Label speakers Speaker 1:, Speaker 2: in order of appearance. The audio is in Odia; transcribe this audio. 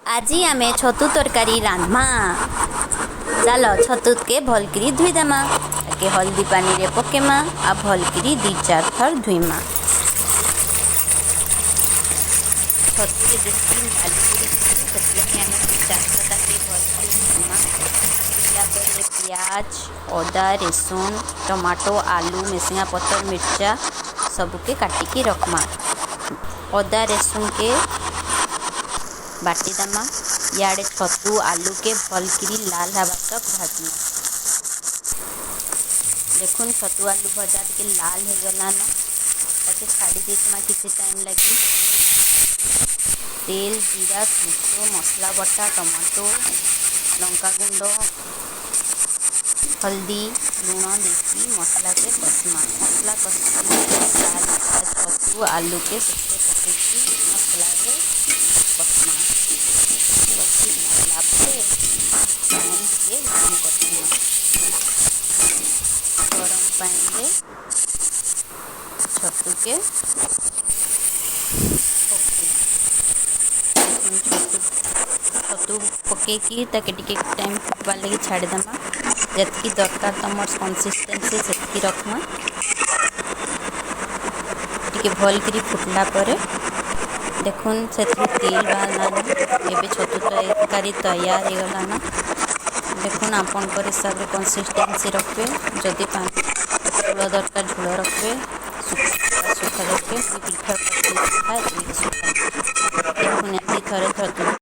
Speaker 1: ଆଜି ଆମେ ଛତୁ ତରକାରୀ ରାନ୍ଧମା। ଚାଲ, ଛତୁକେ ଭଲକିରି ଧୁଇଦେମା। ତାକେ ହଳଦୀ ପାନିରେ ପକେମା ଆଉ ଭଲକିରି ଦୁଇ ଚାରି ଥର ଧୁଇମା। ଛତୁରେ ବେଶୀ ବାଲି ପଡ଼ିଥିସି, ସେଥିଲାଗି ଆମେ ଦୁଇ ଚାରି ଥର ତାକେ ଭଲକିରି ଧୁଇମା। ଧୁଇଲା ପରେ ପିଆଜ, ଅଦା, ରସୁଣ, ଟମାଟୋ, ଆଲୁ, ମେସିଙ୍ଗା ପତର, ମିର୍ଚା ସବୁକେ କାଟିକି ରଖ୍ମା। ଅଦା ରସୁଣକେ ବାଟିଦେମା। ଇଆଡ଼େ ଛତୁ ଆଲୁକେ ଭଲକିରି ଲାଲ ହେବା ତକ୍ ଭାଜମା। ଦେଖୁନ୍, ଛତୁ ଆଲୁ ଭଜା ଟିକେ ଲାଲ ହେଇଗଲାନ। ତାକେ ଛାଡ଼ି ଦେଇଥିମା କିଛି ଟାଇମ୍ ଲାଗି। ତେଲ, ଜିରା, ସୋରିଷ, ମସଲା ବଟା, ଟମାଟୋ, ଲଙ୍କା ଗୁଣ୍ଡ, ହଳଦୀ, ଲୁଣ ଦେଇକି ମସଲାକେ କଷମା। ମସଲା କଷି ଛତୁ ଆଲୁକେ ସେଥିରେ ପକେଇକି ମସଲାରେ କଷମା। କଷି ସାରିଲା ପରେ ପାଏନ୍ ଟିକେ ଗରମ କରିଥିମା। ଗରମ ପାଣିରେ ଛତୁକେ ପକେଇମା। ଦେଖୁନ୍, ଛତୁ ପକେଇକି ତାକେ ଟିକେ ଟାଇମ୍ ଫୁଟବାର୍ ଲାଗି ଛାଡ଼ିଦେମା। ଯେତ୍କି ଦରକାର ତମର କନସିଷ୍ଟେନ୍ସି, ସେତ୍କି ରଖ୍ମା। ଟିକେ ଭଲକିରି ଫୁଟଲା ପରେ ଦେଖୁନ୍, ସେଥିରୁ ତେଲ ବାହାରିଲାନ। ଏବେ ଛତୁ ତରକାରୀ ତୈୟାର ହେଇଗଲାନ। ଦେଖୁନ୍, ଆପଣଙ୍କର ହିସାବରେ କନସିଷ୍ଟେନ୍ସି ରଖିବେ। ଯଦି ପାଣି ଝୋଳ ଦରକାର, ଝୋଳ ରଖିବେ। ଶୁଖା ଶୁଖା ରଖିବେ। ପ୍ରିଫର କରିଥିଲି ଶୁଖା, ଏକ ଶୁଖା। ଦେଖୁନ୍, ଏମିତି ଥରେ ଛତୁ